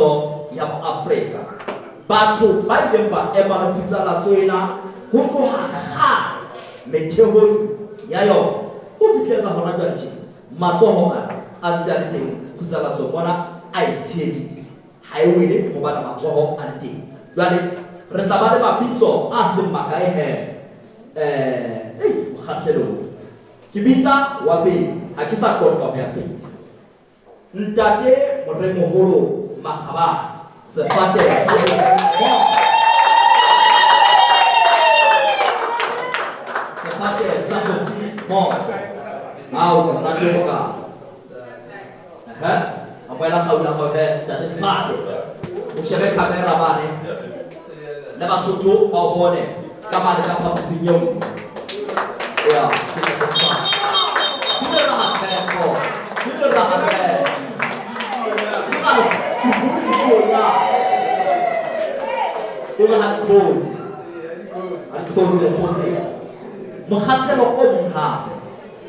Putsalatso ya Moafrika. Batho ba ileng ba ema le Putsalatso ena ho tloha kgale metheong ya yona ho fihlella hona jwale tjena, matsoho ana a ntse a le teng Phutsalatsong mona a e tsheheditse. Ha e wele hobane matsoho a le teng. Jwale re tla ba le mabitso a seng makae he, eh, mokgahlelong. Ke bitsa wa pele, ha ke sa qoqa ho ya pele. Ntate Moremoholo Makgabane, sefate sa Moko. Sefate sa Kgosi Moko. Ao, ke monate o mokalo. Ehe, amohela kgau ya hao he, ntate Sefate. O shebe camera mane. Le Basotho ba o bone ka mane ka phaposing eo. Ya, ke ntate Sefate. Ke le rahatshepo, ke le rahatshepo. Ke gale, ke bue dipuo tsa. O re ha di khotse. Ha di khotse, khotse. Mokgahlelo o mong hape.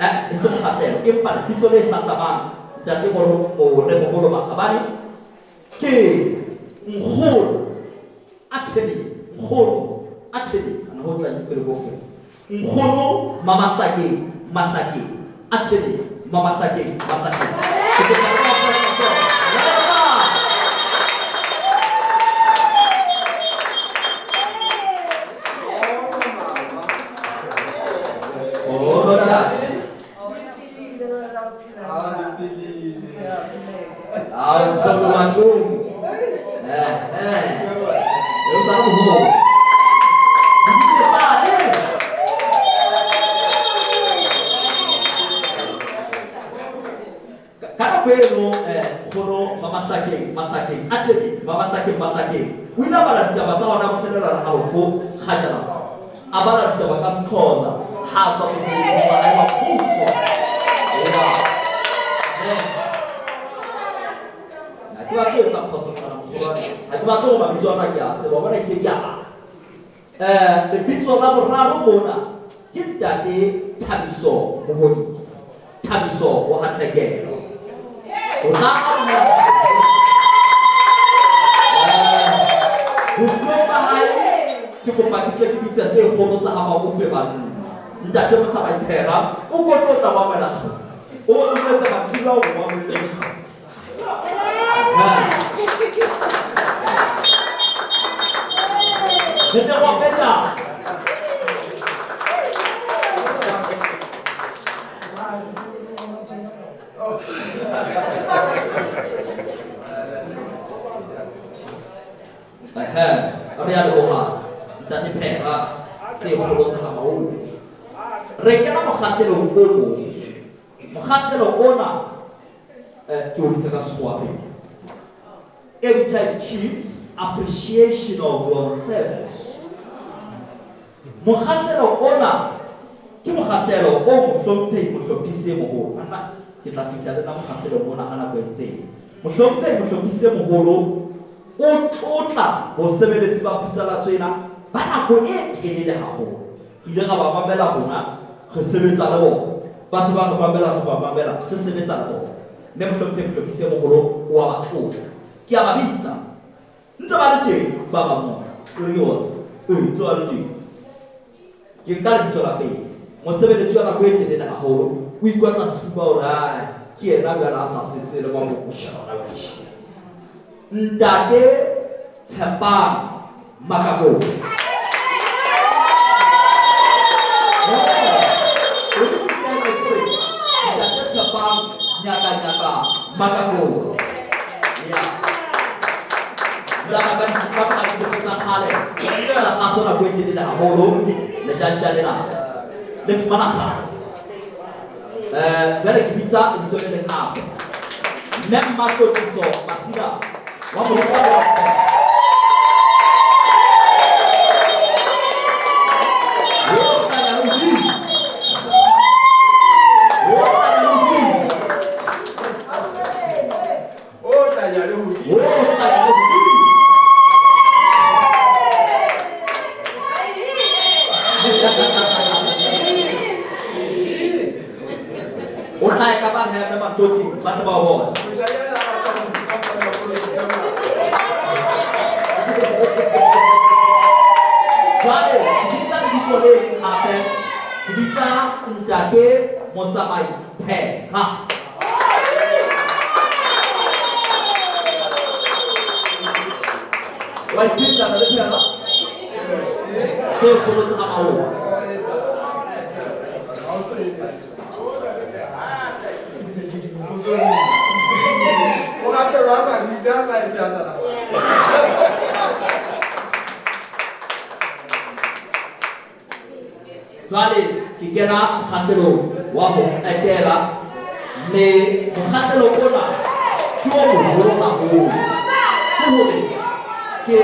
E se mokgahlelo, empa lebitso le hlahlamang ntate Moremoholo Makgabane ke Nkgono Athebe, Nkgono Athebe, ana ho tla pele ho fe. Nkgono Mamahlakeng, Mahlakeng, Athebe, Mamahlakeng, Mahlakeng. Ke kopa re ba fe matsoho. Oh, ntate. Ah, nkgono bathong. Eh, eh. O sa le moholo. Dibile tsane. Ka nako eno, nkgono Mamahlakeng, Mahlakeng, Athebe, Mamahlakeng, Mahlakeng, o ile a bala ditaba tsa hora ya botshelela le halofo kgajana. A bala ditaba ka Sexhosa ha a tswa mosebetsing wa hae wa puso. Ea. Amen. Ha ke batle ho etsa phoso kana moholwane. Ha ke batle hore mabitso ana ke a tseba, bona ehlile ke a bala. Lebitso la boraro mona ke ntate Thabiso Mohodisa. Thabiso wa ha Tshekelo. O tla amohela bosiong ba hae ke kopa ke tle ke bitse tse kgolo tsa ha Maope banna. Ntate Motsamai Phera o ko tlo tla wa amohela kgau. O etsa mantsiboya hore o amohele kgau. Re ne re opela. Ehe, re a leboha ntate Phera tse kgolo tsa Maope. Re kena mokgahlelong o mong. Mokgahlelo ona ke o bitsa ka Sekgowa pele. Editor in Chief's appreciation of your service. Mokgahlelo ona ke mokgahlelo o mohlomphehi mohlophisi e moholo. Anna ke tla fihla le nna mokgahlelong ona ha nako e ntse e. Mohlomphehi mohlophisi e moholo o tlotla bosebeletsi ba phutsalatso ena ba nako e telele haholo. Re ile ra ba mamela rona re sebetsa le bona. Ba se ba re mamela re ba mamela re sebetsa le bona. Mme mohlomphehi mohlophisi e moholo o a ba tlotla. Ke a ba bitsa. Ntse ba le teng ba bang mona. O re ke bona. Ee, ntse ba le teng. Ke nka lebitso la pele. Mosebeletsi wa nako e telele haholo o ikotla sefuba hore ai ke yena jwale a sa setse le mamokusha hona jwale. Ntate Tshepang Makakong. Ntate Tshepang Nyaka Nyaka Makakong. Ya. Dula ka ka ka ditshepo tsa kgale. Tsa kgaso nako e telele haholo. Letjantja lena le fumana kgale. Jwale ke bitsa lebitso le leng hape. Mme Mmatlotliso Masila wa Moloko wa O hlanya le hodimo. O hlanya le hodimo. O hlahe ka ba hee Matlotli ba tle ba o bone. ntate Motsamai Phera. Wa iphetsa le Phera. Ke kgolo tsa maoto. Jwale ke kena mokgahlelong wa ho qetela, mme mokgahlelo ona ke o moholo haholo. Ke hore ke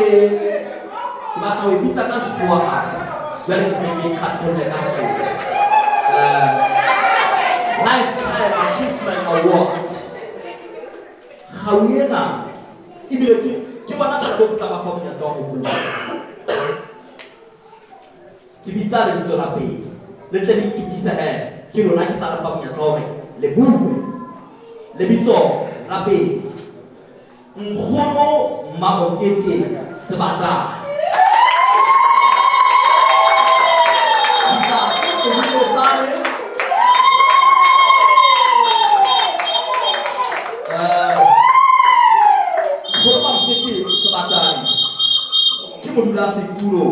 batla ho e bitsa ka sekgowa hape, jwale ke tle ke khatholle ka Sesotho. Lifetime Achievement Award. Kgau ena ebile ke bona nako ke tla ba fa monyetla wa ho bua. Ke bitsa lebitso la pele, le tle le itokise he, ke lona ke tla le fa monyetla wa hore le bue. Lebitso la pele, Nkgono Mamokete Sebatana. Ntate Moletsane. Nkgono Mamokete Sebatane ke modulasetulo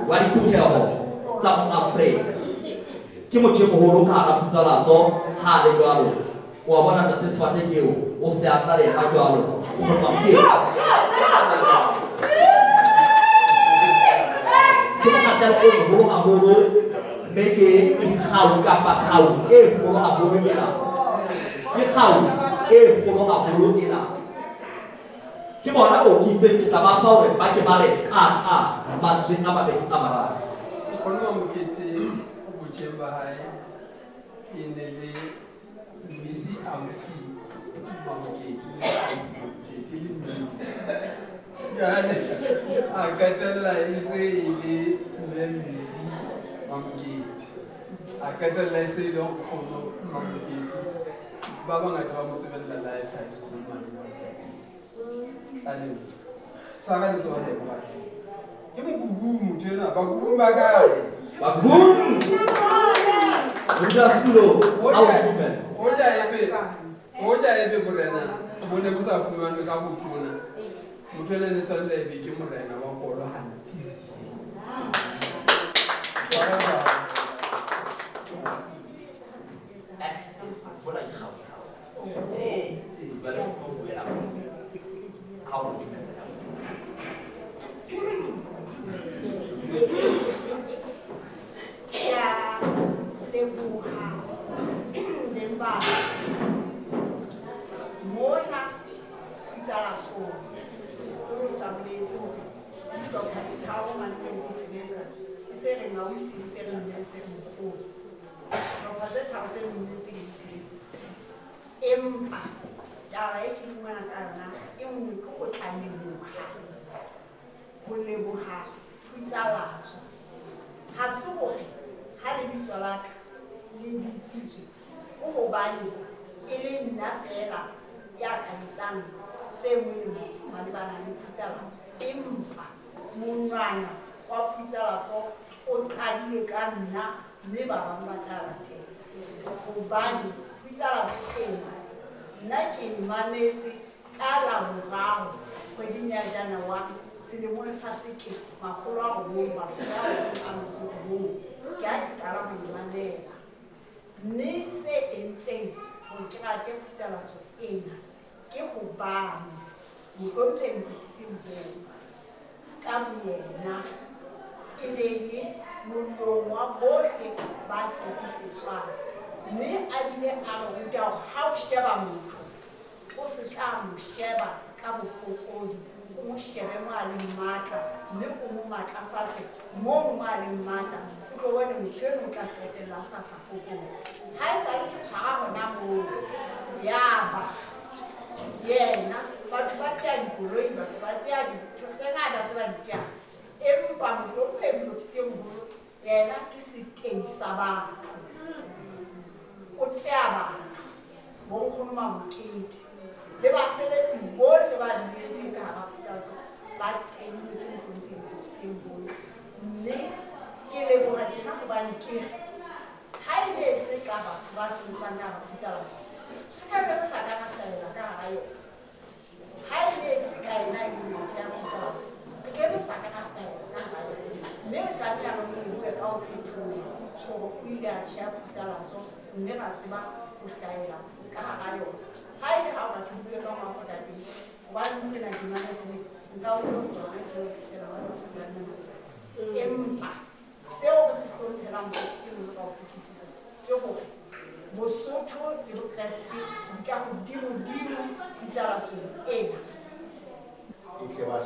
wa diphutheho tsa Afrika. Ke motho e moholo ka hara Phutsalatso ha le jwalo. Wa bona ntate Sebate ke eo, o se a tlaleha jwalo. Nkgono Mamokete. Ke mokgahlelo o moholo haholo, mme ke dikgau kapa kgau e kgolo haholo ena. Ke kgau e kgolo haholo ena. Ke bona o ke itseng ke tla ba fa hore ba ke ba re ka ka mantswe a mabedi a mararo. Nkgono Mamokete botjheng ba hae e ne le Misi Ausi Mamokete, le Ausi Mamokete le Misi. Jwale a qetella e se e le mme Misi Mamokete. A qetella e se e le nkgono Mamokete. Ba bangata ba mo tsebella Life High School mane Tlaleng. Tshwara letsoho he moradi. Ke mokubu motho enwa, bakubung ba kae? Bakubung! Modulasetulo, a o dumela. Hoja ebe borena bo ne bo sa fumanwe ka botona, motho enwa ne tshwanela ebe ke morena wa kolo hantle. Bona ke kgau. Jwale o tlo buela ha o dumela. Ke a leboha beng ba mona Phutsalatso. Sekolo sa boletse hore dihlopha di tharo mane pele di sebetsa, e se reng ausi, e se reng mme, e se reng nkgono. Dihlopha tse tharo tse nne tse di sebetsa. Empa taba e ke fumana ka yona e nngwe ke ho tla leboha, ho leboha Phutsalatso. Ha se hore ha lebitso la ka le bitsitswe ke hobane e le nna feela ya ka etsang se molemo malebana le Phutsalatso, empa monwana wa Phutsalatso o qadile ka nna mme ba bang ba tla latela. Hobane Phutsalatso ena nna ke e mametse ka Laboraro kgweding ya January selemong sa 1999, ke ha ke qala ho e mamela. Mme se entseng hore ke rate Phutsalatso ena ke hobane mohlomphehi Mophisi Mboweni ka boyena e ne le molong wa bohle ba sekisetswang, mme a bile a re ruta hore ha o sheba motho o se tla mo sheba ka bofokodi, o mo shebe mo a leng matla, mme o mo matlafatse moo mo a leng matla, o tlo bone motho eno o tla qetella a sa sa fokola. Ha e sale ke tshwara hona moo, yaba yena batho ba tea dikoloi, batho ba tea dintho tse ngata tse ba di teang, empa mohlomphehi Mophisi Moholo yena ke setei sa batho. O tea batho, bonkgono Mamokete le basebetsi bohle ba bileng teng ka hara Phutsalatso ba teilwe ke mohlomphehi Mophisi Moholo. Mme ke leboha tjena hobane ke re ha e ne se batho ba sebetsang ka hara Phutsalatso, re ka be re sa ka ra hlahela ka hara yona. Ha e ne e se ka ena e leng motho ya Phutsalatso, re ke be sa ka ra hlahela ka hara yona. Mme re tlameha re mo lebohe ka ho phethoha hore o ile a tjheha Phutsalatso mme ra tseba ho hlahela ka hara yona. Ha e le ha o batho bue ka Maafrika teng, hobane morena ke mametse nka utlwa ho tsona tjhe ho fihlela ba sa se buang le. Empa seo re se hlomphelang Mopsimoholo ka ho fetisisa ke hore Bosotho le Bokreste di ka hodimodimo Phutalatsong ena. E tle ba sa